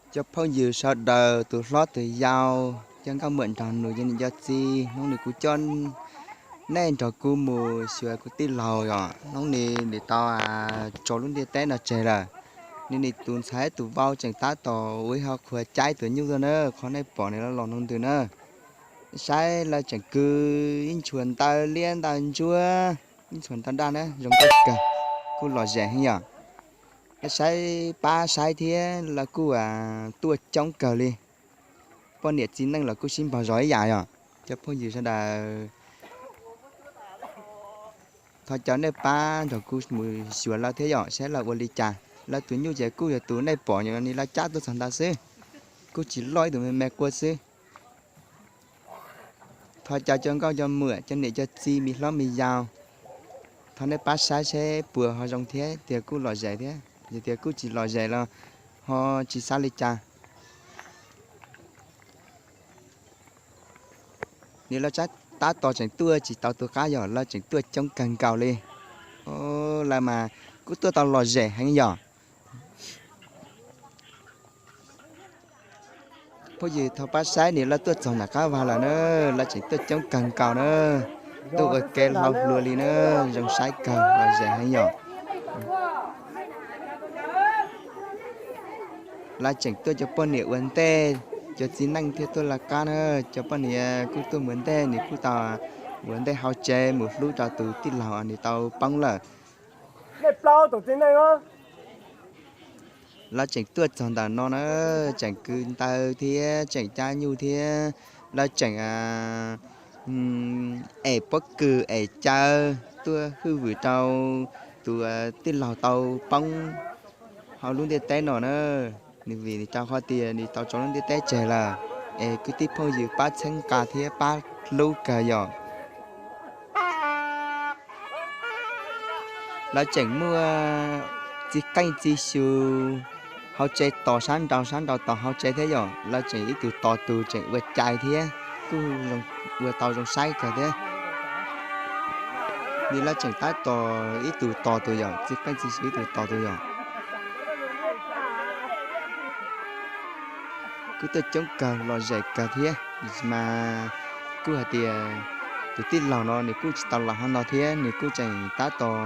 Cov phooj ywg sawv daws, tus hlob tus yau, cov nkauj muam nraug nus, cov niam cov txiv, hnub no kuv coj nej nrog kuv mus xyuas kuv tij laug yom. Hnub no nws tau tso lub ntiaj teb no tseg lawm. Nws, nws tus ntxhais tus vauv tseem tab tom ua ib qho qhua caib tus nyuj tuaj na, qhov nej pom nws los los no ntws na. Saib lawv tseem kwv ib ntshua ntawv liab ntawv ntsuab, ib ntshua ntawv daj na, zoo nkauj kawg, kuj lom zem heev yom. Saib pab saib thiab lawv kuj tuaj coob kawg li. Poj niam txiv neej los kuj sib npaug zog ib yam yom. Cov phooj ywg sawv daws, thov caw nej pab nrog kuv mus xyuas lawv thiab yom, saib lawv ua li cas. Lawv tus nyuj ces kuj yog tus nej pom no, lawv cab tuaj txog ntawd xwb, kuj tsis loj, ib tug me me quaj xwb. Thov caw cov nkauj cov muam, cov niam cov txiv, me hlob me yau, thov nej pab saib seb puas ho zoo thiab, tias kuj lom zem thiab, yog tias kuj tsis lom zem los ho tsis xav li cas. Nws lawv tab tom tseem tuaj tsis tau tus qab yom, lawv tseem tuaj coob kawg nkaus li. Lawv mas kuj tuaj tau lom zem heev yom. Phooj ywg thov pab saib nws lawv tuaj txog nram qab vag lawm na, lawv tseem tuaj coob kawg nkaus na, tuaj ua ke hlau hlua li na, zoo saib kawg, lom zem heev yom. Lawv tseem tuaj cov poj niam ua ntej, cov txiv neej thiaj tuaj lawv qab na, cov poj niam kuj tuaj mus ua ntej, nws kuj tau mus ua ntej hauv tsev mus hlub rau tus tij laug nws tau poob lawm. Lawv tseem tuaj txog ntawm no na, tseem kwv ntawv thiab tseem cab nyuj thiab, lawv tseem es pob kws es caw tuaj hwj vwm rau tus tij laug tau poob hauv lub ntiaj teb no na. Nws vim rau qhov tias nws tau tso lub ntiaj teb tseg lawm, es kwv tij phooj ywg pab txhawb nqa thiab pab hlub kawg yom. Lawv tseem muaj txiv qeej txiv xyus hauv tsev tos sab nraud, sab nraud tos hauv tsev thiab yom. Lawv tseem ib tug tos tus tseem ua cai thiab, kuj ua tau zoo saib kawg thiab. Nws lawv tseem tab tom ib tug tos tus yom, txiv qeej txiv xyus ib tug tos tus yom. Kuj tuaj coob kawg, lom zem kawg thiab, mas kuj hais tias tus tij laug no nws kuj tsis tau los hauv no thiab, nws kuj tseem tab tom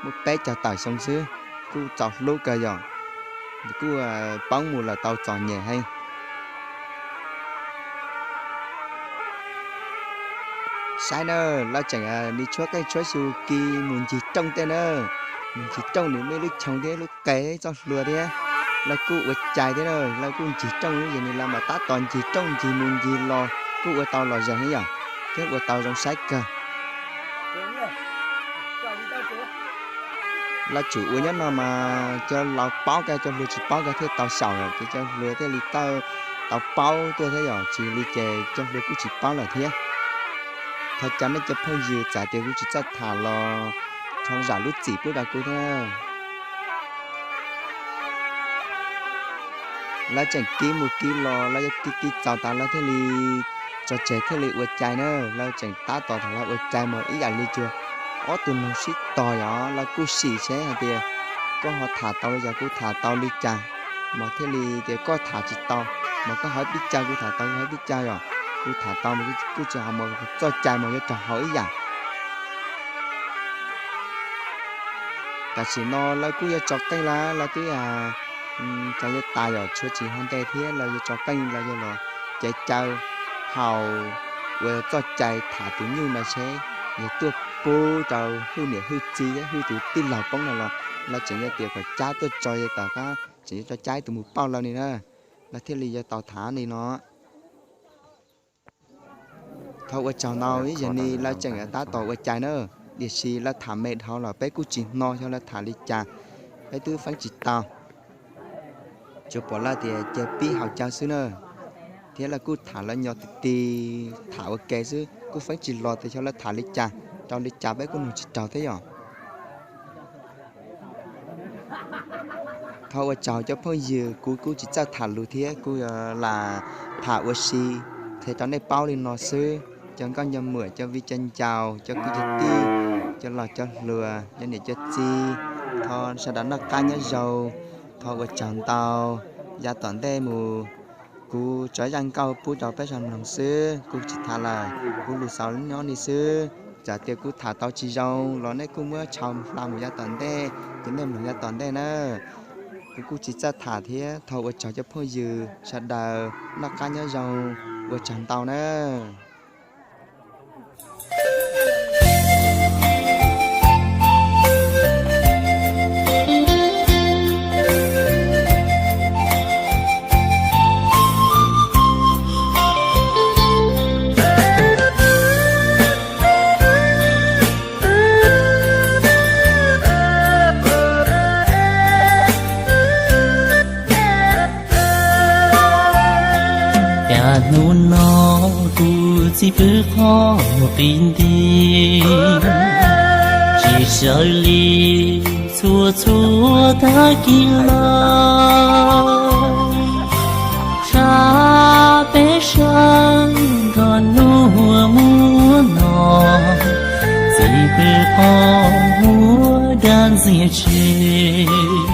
muaj peb caug tawm xyoo xwb, kuj txaus hlub kawg yom. Nws kuj poob mus lawm tau txom nyem heev. Saib na, lawv tseem nws tshuab qeej tshuab xyus kis mus ncig rooj tej na, mus ncig rooj nws muaj ib lub choo thiab lub qe txoj hlua thiab. Lawv kuj ua cai thiab na, lawv kuj ncig rooj, yog nws lawv mas tab tom ncig rooj ncig mus ncig los kuj ua tau lom zem heev yom, thiab ua tau zoo saib kawg. Lawv tsum ua nyob no mas cov laus paub kawg, cov hluas tsis paub kawg thiaj tau xyaum lawm, ces cov hluas thiaj li tau paub tuaj thiab yom, tsis li ces cov hluas kuj tsis paub lawm thiab. Thov caw nej cov phooj ywg, txawm tias kuv tsis txawj tham los thov zam lub txim pub rau kuv thiab. Lawv tseem kis mus kis los, lawv yuav kis kis txaus tas lawv thiaj li tso tseg thiaj li ua cai na. Lawv tseem tab tom thaum lawv ua cai mas ib yam li cuag ob tug noog sib tog yom, lawv kuj sim seb hais tias koj ho tham tau li cas kuv tham tau li cas, mas thiaj li tias koj tham tsis tau, mas koj hais pib caw kuv tham tau kuv hais pib caw yom, kuv tham tau mas kuj tsis hais mas txoj cai mas yuav raug hauv ib yam. Tam sim no lawv kuj yuav tso qeej lawm, lawv twb tso yuav tas yom, tshuav tsis hov nte thiab, lawv yuav tso qeej, lawv yuav los cev caw haus ua txoj cai tham tus nyuj no seb yog tuaj pub rau hwj niam hwj txiv thiab hwj tus tij laug poob no los lawv tseem yuav tias kom cab tuaj tso yuav tom qab tseem yuav tso cab ib tug mus pauj lawv ni na, lawv thiaj li yuav tau tham li no. Thov ua tsaug ntau, ib yam li lawv tseem tab tom ua cai na, tiam sis lawv tham me dhau los peb kuj tsis hnov xyov lawv tham li cas, peb twb feeb tsis tau. Tsuas pom lawv tias cia pib haus cawv xwb na, thiab lawv kuj tham lawv nyo ti ti, tham ua ke xwb, kuj feeb tsis los tias xyov lawv tham li cas, rau li cas peb kuj nug tsis raug thiab yom. Thov ua tsaug cov phooj ywg, kuv kuj tsis txawj tham lus thiab, kuj lam tham ua si, qhia rau nej paub li no xwb. Cov nkauj cov muam, cov viv cov ncaus, cov kwv cov tij, cov laus cov hluas, cov niam cov txiv, thov sawv daws noj qab nyob zoo, thov ua tsaug ntau. yav tom ntej mus kuv tsuas zaj nkauj pub rau peb sawv daws mloog xwb, kuv tsis tham lawm, kuv lus xaus nyob li xwb. Txawm tias kuv tham tau tsis zoo los nej kuj muab tshau hla mus yav tom ntej ces nej mloog yav tom ntej na. Kuv kuj tsis txawj tham thiab, thov ua tsaug cov phooj ywg sawv daws noj qab nyob zoo, ua tsaug ntau na. Cas hnub no kuv txiv pw qhov muag qis nti, tsis sawv li txhua txhua tag kis lawm. Sab peb sawv nrog nug muab no, txiv pw qhov muag dag ntxiag tshis.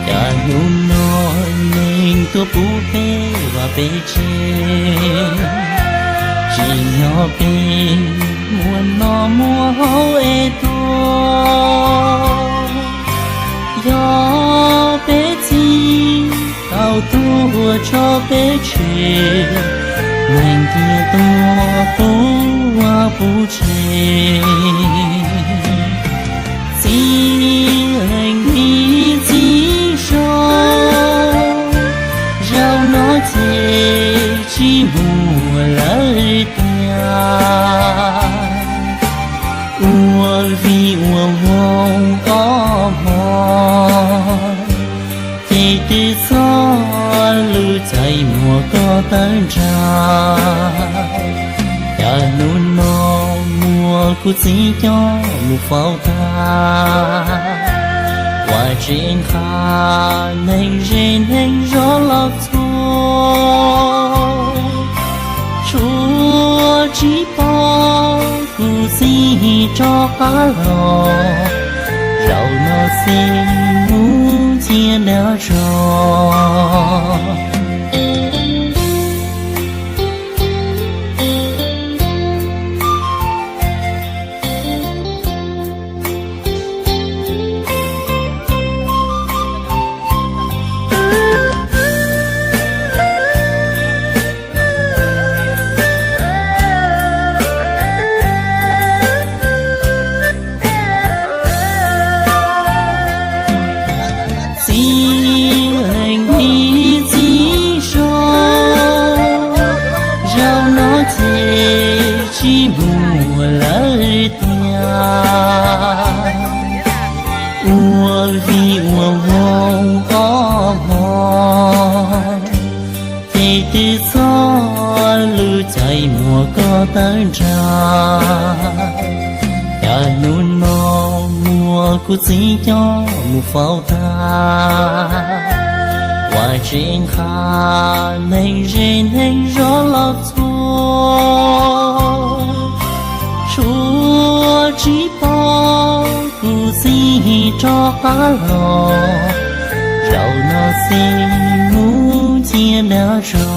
Cas hnub no neeg tuaj pub peb vaj peb tsev, tsim nyog peb muaj noj muaj haus es tuag. Yog peb txiv tau tuag tso peb tseg, neeg kiag tuag pub vaj pub tsev. Txiv heev li txiv zog, zaum no ces tsis muaj lawm tiag. Ua vij ua voog ob hmo, ces twb txog lub caij muag koj tawm ntsag. Cas hnub no muaj kuv txiv coj mus faus tag, ua tsev nqa neeg ze neeg zos los txhua. Tshuav tsis pom kuv txiv rov qab los, zaum no xij mus cia nram zos. Txiv heev li txiv zog, zaum no ces tsis muaj lawm tiag. Ua vij ua voog ob hmo, ces twb txog lub caij muag koj tawm ntsag. Cas hnub no muaj kuv txiv coj mus faus tag, ua tsev nqa neeg ze neeg zos los txhua. Tshuav tsis pom kuv txiv rov qab los, zaum no xij mus cia nram zos.